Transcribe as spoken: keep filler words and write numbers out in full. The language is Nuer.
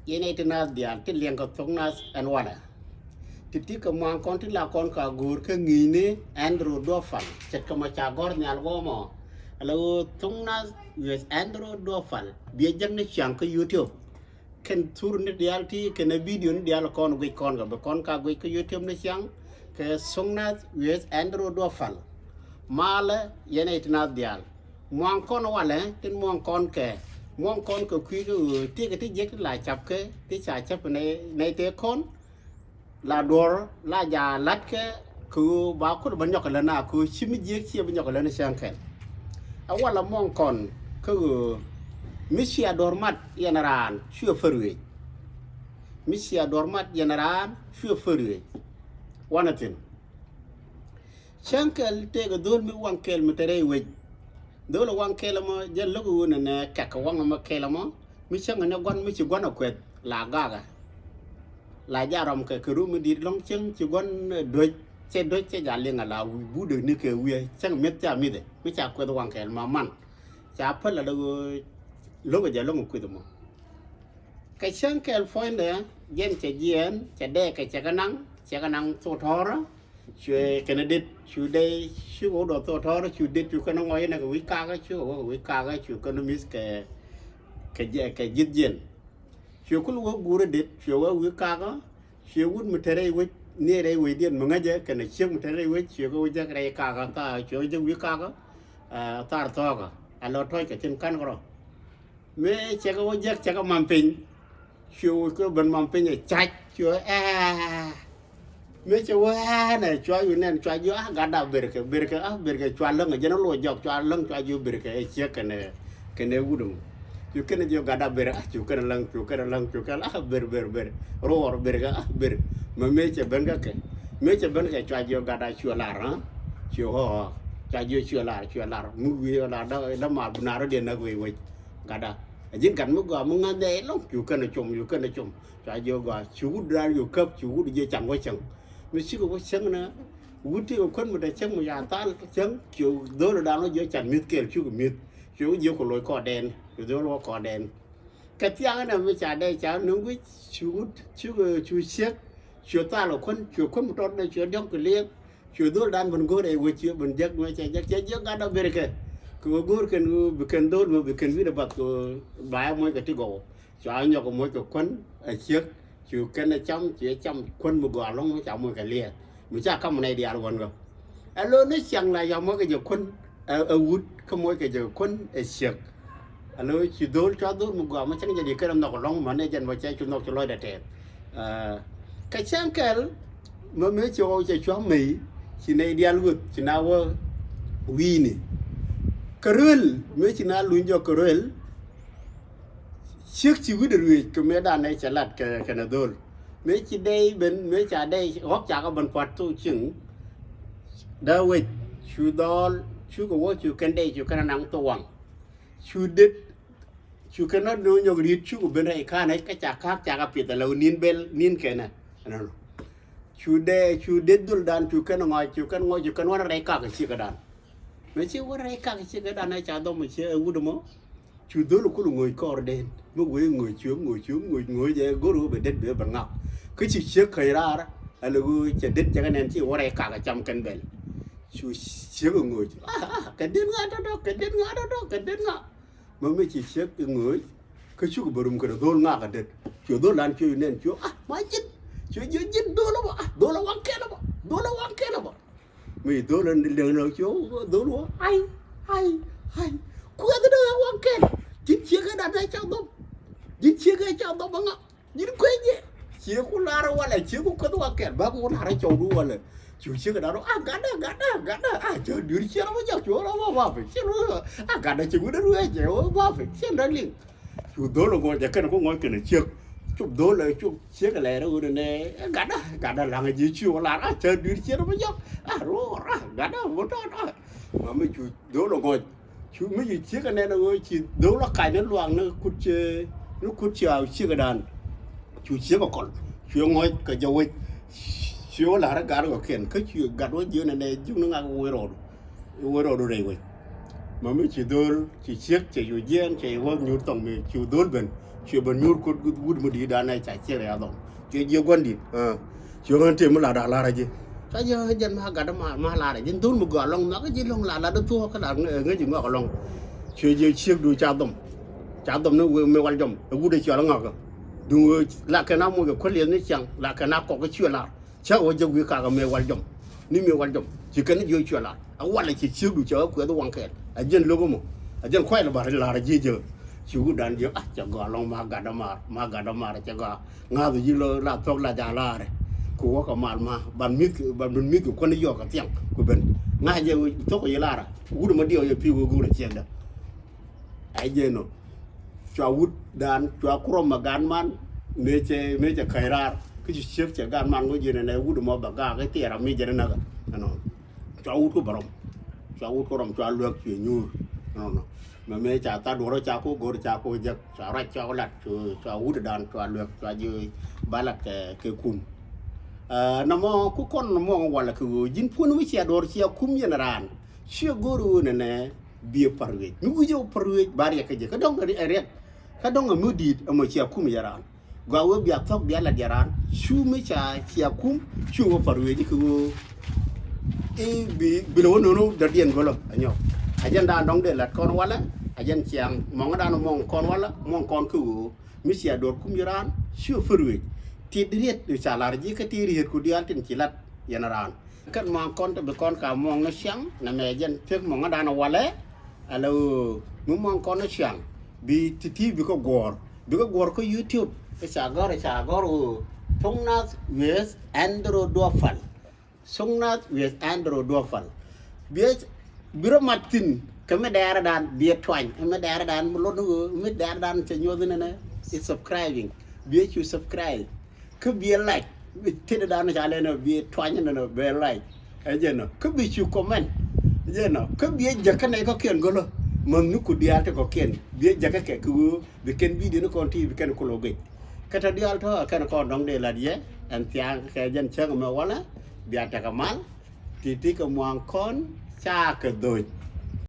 Yɛn ɛ ti naath diaal ti liɛŋ kɛ thok nath ɛn walɛ. Ti ti kɛ muaŋ kɔn ti la kɔn ka go̱o̱r kä ŋi̱i̱ni Andrew Duɔpal ce̱tkɛ mɔ ca gɔ̱r nhial guɔmɔ. Ala ɣöö thok nath with Andrew Duɔpal biɛ jek ni ciaŋ kä YouTube. Kɛn thur ni diaal ti kɛn ɛ video ni diaal kɔn guic kɔn kɛ bi kɔn ka guic kä YouTube ni ciaŋ kɛ thok nath with Andrew Duɔpal. Malɛ yɛn ɛ ti naath diaal. Muaŋ kɔn walɛ tin muaŋ kɔn kɛ muaŋ kɔn kɛ kui̱ kä ɣöö ti kɛ ti jek ti la cap kɛ ti ca cap nɛ nɛ tëë kɔn. La duɔr la ja lat kɛ kɛ ɣöö ba kut bä nyɔk kɛ lä na kɛ ɣöö ci mi jiek ciɛ bä nyɔk kɛ lä ni cäŋ kɛl. A walɛ muaŋ kɔn kä ɣöö mi cia duɔr mat yɛn raan cuɛ fär wec. Mi cia duɔr mat yɛn raan cuɛ fär wec. Wanɛ thi̱n. Cäŋ kɛl tëëkɛ dho̱l mi waŋ kɛl mi te rɛy wec. Dho̱l ɛ waŋ kɛl ɛmɔ jɛ lo̱k ɣöö nɛnɛ kɛk kɛ waŋ ɛmɔ kɛl ɛmɔ mi cäŋ ɛnɛ gua̱n mi ci gua̱n ɛ kuɛth la gakɛ. La ja rɔm kɛ kɛ rum mi di̱i̱t lɔ̱ŋ cäŋ ci gua̱n ɛ do̱c cɛ do̱c cɛ ja liŋ ɛ la wi̱i̱ budä ni kɛ wi̱i̱ cäŋ mi̱eth ca mi̱th ɛ mi ca kuɛth waŋ kɛl ma man. Ca päl ɛ dee ɣöö lo̱k ɛ jɛ lo̱ŋ ɛ kueth ɛmɔ. Kɛ cäŋ kɛl puɔ̱nydɛ jɛn cɛ jiɛɛn cɛ dɛɛk kɛ cɛ kɛ naŋ cɛ kɛ naŋ thok tɔ̱ɔ̱rä. Cuɛ kɛn ɛ det cu dee cu wä dɔ̱ thok tɔ̱ɔ̱rä cu det cu kɛn ɛ ŋɔc inɛ kɛ wi̱c kakä cu wä kɛ wi̱c kakä cu kɛn ɛ mi̱th kɛ kɛ ji̱th jiɛn. Cuɛ kul wä guur ɛ det cuɛ wä wi̱c kakä. Cuɛ wut mi te rɛy wec ni rɛy wecdiɛn mi ŋäcɛ kɛn ɛ ciek mi te rɛy wec cuɛ kɛ wä jek rɛy kakä thaar cuɛ wä jek wi̱c kakä. Thaar thɔɔkä a lɔ tɔ̱ɔ̱c kɛ thi̱n ka̱n kärɔ̱. Mëë cɛ kɛ wä jek cɛ kɛ mam piny. Cuɛ wä kɛ ben mam piny ɛ cac cuɛ ɛɛ. Mëë cɛ wä ɛɛ nɛ cua yu nɛn cua jiɔ a gatda berkɛ berkɛ a berkɛ cua läŋ ɛ jɛn a luɔ jɔk cua läŋ cua jiɔ berkɛ ɛ ciek kɛnɛ kɛnɛ wut ɛmɔ. Cu kɛnɛ jiɔ gatda berkɛ a cu kɛnɛ läŋ cu kɛnɛ läŋ cu kɛnɛ a ber ber ber. Ruɔr berkɛ a ber. Mɛ mëë cɛ ben kä kɛ mëë cɛ ben kɛ cua jiɔ gatda cuɛ lar a cuɛ ɣɔɔ cua jiɔ cuɛ lar cuɛ lar mi wiee lar dä dä ma bi nar rɔ diɛ näk wec wec. Gatda a ji̱n gat mi gɔaa mi ŋa̱n dhɛ ilɔŋ cu kɛn a com cu kɛn a com. Cua jiɛ gɔaa cu wut raan cu käp cu wut jiɛ can wä cäŋ. Mi cikɛ wä cäŋ nɛ wut ti kɛ kuän mi te cäŋ mi ca thal cäŋ cu dho̱l dan wä jiɛ can mi̱th kɛɛl cukɛ mi̱th. Cu wä jiɛ ku loc kɔɔdɛn cu dho̱l wä kɔɔdɛn. Kɛ thiaŋ nɛ mi ca dee ca ni guic cu wut cikɛ cu ciek. Cu thal kɛ kuän cu kuän mi tɔt dee cu diɔ̱ŋ kɛ liek. Cu dho̱l dan ben go̱o̱r ɛ wec ci ben jek mɛ cɛ jek cɛ jek gat dɔ berkɛ. Kɛ wä go̱o̱r kɛn bi kɛn dho̱l mɛ bi kɛn wi̱n ɛ bath kɛ ba ɛ moc kɛ ti gɔw. Cua nyɔk ɛ moc kɛ kuän ɛ ciek. Cu kɛn ɛ cam ci ɛ cam kuän mi gɔaa lɔ̱ŋ mɛ ca moc kɛ liɛɛth mi ca kam nɛy diaal wän gɔ. Ɛ lo̱o̱ ni ciaŋ la ca moc kɛ jɛ kuän ɛ wut kä moc kɛ jɛ kuän ɛ ciek. Alo ci dho̱l cua dho̱l mi gɔaa mi cäŋ jɛ di kɛn nhɔk lɔŋ män ɛ jɛn bä cɛ cu nhɔk ci lɔcdɛ tɛɛth. Kɛ cäŋ kɛl mɛ mëë ci ɣɔw cɛ cua mey ci nɛy diaal ɣöth ci na wä wi̱i̱ni. Kɛ ruel mëë ci na luny jɔk kɛ ruel. Ciek ci wi̱dɛ ruëëc kɛ mëë danɛ cɛ lat kɛ kɛnɛ dho̱l. Mëë ci dɛy ben mëë ca dɛy ɣɔk ca kɛ ben pua̱t thok cieŋ. Dee wec cu dhɔɔl cukɛ wä cu kɛn dɛy cu kɛn anaŋ thok waŋ. Cu det cu kɛn nɔt ni wä nyɔk ri̱t cukɛ ben rɛy ka̱n ɛ kä ca ka̱k ca kɛ piɛth ala wä ni̱n bel ni̱n kɛnɛ. Ɛnɔnɔ cu dee cu det dhuldan cu kɛn ŋɔc cu kɛn ŋɔc cu kɛn wä rɛy ka̱k ɛ ciek ɛ dan. Mëë ci wä rɛy ka̱k ɛ ciek ɛ dan ɛ ca dhɔm ɛ ciek ɛ wut ɛmɔ. Cu dhol kul ŋoc kɔɔr den mi wee ŋoc ciöm ŋoc ciöm ŋoc ŋoc ɛ go̱r ɣöö bɛ det bɛ bɛ ŋak. Kä ci ciek käc raar ala ɣöö cɛ det cɛ kɛ nɛn ci wä rɛy ka̱k ɛ cam kɛn bɛl. Cu ciek ɛ ŋoc ah ah kɛ det ŋa tɔ̱tɔ̱ kɛ det ŋa tɔ̱tɔ̱ kɛ det ŋa. Mɛ mi ci ciek ɛ ŋoc kä cuk bɛ rum kɛn dhol ŋak ɛ det. Cu dhol lan cu nɛn cu ah ma ji̱n cu ji̱ ji̱n dhol ɛ bä ah dhol ɛ waŋ kɛn ɛ bä dhol ɛ waŋ kɛn ɛ bä. Mi dhol in liŋ nɔ ci dhol wä ai ai ai. Kuɛth dee waŋ kɛl ji̱n ciek in dat ca dhop. Ji̱n ciek in ca dhop aŋa ji̱n kuec jɛ. Ciek ku lar walɛ ciek ku kuɛth waŋ kɛl bak ku lar cɔw du walɛ. Cu ciek in dat a gatda gatda gatda a ca duer ciek rɔ bä jak cu rɔ bä bä piny ciek rɔ a gatda ciek wi̱n rɔ ruec jɛ wä bä piny ciek in dat liŋ. Cu dhol ŋɔc ɛ kɛn ku ŋɔc kɛn ɛ ciek. Cop dhol ɛ cop ciek ɛ lɛɛr ɛ ɣöö nɛ ɛ gatda gatda laŋ ɛ ji̱ cu lar a ca dui̱r ciek ɛ mi jɔk a ruɔɔr a gatda mi tɔt a. Ma mi cu dhol ŋɔc cu mi ci ciek ɛ nɛn ɛ ɣöö ci dhol ɛ kac ni luaak ni kut ci ni kut ci a ciek ɛ dan. Cu ciek ɛ kɔl cu ŋɔc kɛ jɛ wec. Cu lar ɛ gat ɛ kɛn kä cu gat wä jiök nɛ nɛ jiök ni ŋak wec rɔɔdu. Wä rɔɔdu rɛy wec. Ma mi ci dhol ci ciek cɛ cu jiɛɛn cɛ iwä nyuur thɔŋ mi cu dhol ben. Cuɛ ben nyuur kuɔt wut mi di̱i̱t dan ɛ ca ciɛr ya dhɔm. Cuɛ jiɛ gua̱n di̱i̱t. Cuɛ ɣän tëë mi lat a lar a ji̱. Ca jiɛ jɛn ma gat ma ma lar a ji̱ dhun mi gɔaa lɔŋ nhɔk ji̱ lɔŋ la la di thuɔk kä la ŋäc ji̱ ŋɔk lɔŋ. Cuɛ jiɛ ciek du ca dhɔm. Ca dhɔm ni wee mi wal jɔm ɛ wut ɛ cuɛ la ŋɔk. Duŋ la kɛn a muc ɛ kuäl yɛth ni ciaŋ la kɛn a kɔk kä cuɛ lar. Cä wä jɛ wi̱i̱ kakä mëë wal jɔm ni mëë wal jɔm ci kɛn jiö cuɛ lar a walɛ ci ciekdu cɛ wä kuɛth waŋ kɛɛl a jɛn lo̱k mɔ. A jɛn kuay lɛ bar lar a jiɛ jɛ. Ci wut dan jiɛ a cɛ gɔaa lɔŋ ma gat dämaar ma gat dämaar cɛ gɔaa. Ŋa̱th ji̱ lɔ la thɔk la ja̱ laarɛ. Ku wä kɛ mal ma ban mi̱th ban dun mi̱th kɛ kuän yɔk kɛ thiaŋ ku ben ŋa̱c jɛ thok yi lar. Wut ma diɛw yɛ pi̱i̱ wä go̱o̱r a ciɛkdä. Ɛ jɛ nɔ. Cua wut dan cua kurɔm ma gan man. Mëë cɛ mëë cɛ ka̱c raar kä ci ciek cɛ gan man ŋɔ jiɛn ɛnɛ wut mɔ bɛ gaak i̱ tiɛɛr ami jɛn inäkä. Ɛnɔ. Cua wut ku bɛ rɔm. Cua wut ku rɔm cua luäk cuɛ nyuur. Ɛnɔnɔ. Mɛ mëë ca tha̱t duɔrɔ ca ku go̱r ca ku jek cua ruac cua ku lat cua wut dan cua luäk cua ji̱ ba lat kɛ kɛ kun. Nɔmɔ ku kɔn nɔmɔ walɛ kɛ ɣöö ji̱n puɔ̱n mi cia duɔr cia kum yɛn raan. Ciɛ go̱r ɣöö nɛnɛ. Biɛ pa̱r wec mi wi̱c ɛ pa̱r wec ba riɛk kä jɛ kä dɔ̱ŋ ɛ riɛk. Kä dɔ̱ŋ ɛ mi di̱i̱t ɛmɔ cia kum yɛ raan. Gɔaa wee bia thɔ̱k bia lat yɛ raan cu mi ca cia kum cu wä pa̱r wec kɛ ɣöö i̱ bi bi lɛ wä no̱no̱ dɔ̱diɛn go̱lä ɛ nyɔk. A jɛn daan dɔ̱ŋ dee lat kɔn walɛ a jɛn ciaŋ mɔŋä daan mɔŋ kɔn walɛ mɔŋ kɔn kɛ ɣöö mi cia duɔ̱r kum yɛ raan cu pa̱r wec. Tiet riet ca lar ji̱ kä tiet riet ku diaal tin ci lat yɛn raan. Kɛn muaŋ kɔn te bi kɔn ka muɔŋ ni ciaŋ nɛ mɛ jɛn pek muɔŋ dan walɛ. Ala ɣöö mi muaŋ kɔn ni ciaŋ bi ti̱ti̱ bi kä guɔ̱ɔ̱r bi kä guɔ̱ɔ̱r kä YouTube. Kä ca gɔr ca gɔr ɣöö Thuŋ Nath with Andrew Duɔpal. Thuŋ Nath with Andrew Duɔpal. Biɛ bi rɔ mat thi̱n kä mi dɛɛrɛ dan biɛ tuany kä mi dɛɛrɛ dan mi lot ni ɣöö mi dɛɛrɛ dan cɛ nyuɔth ni nɛ. Is subscribing biɛ cu subscribe. Kä biɛ like. Tetdä dan ca lɛ nɔ biɛ tuany nɔ nɔ bɛ like. Ɛ jɛ nɔ kä bi cu comment. Ɛ jɛ nɔ kä biɛ jäkä nɛy kɔ̱kiɛn gölä. Mäth ni ku diaal ti kɔ̱kiɛn biɛ jäkä kɛ kɛ ɣöö bi kɛn bidio ni kɔn ti bi kɛn kulo gec. Kä tɔ diaal tɔ ɛ kɛn kɔn dɔ̱ŋ dee lat yɛ ɛn thia̱a̱ŋ kɛ jɛn cäŋ mɛ walɛ. Bia tekɛ mal. Ti̱ti̱ kɛ muaŋ kɔn ca kɛ dho̱c.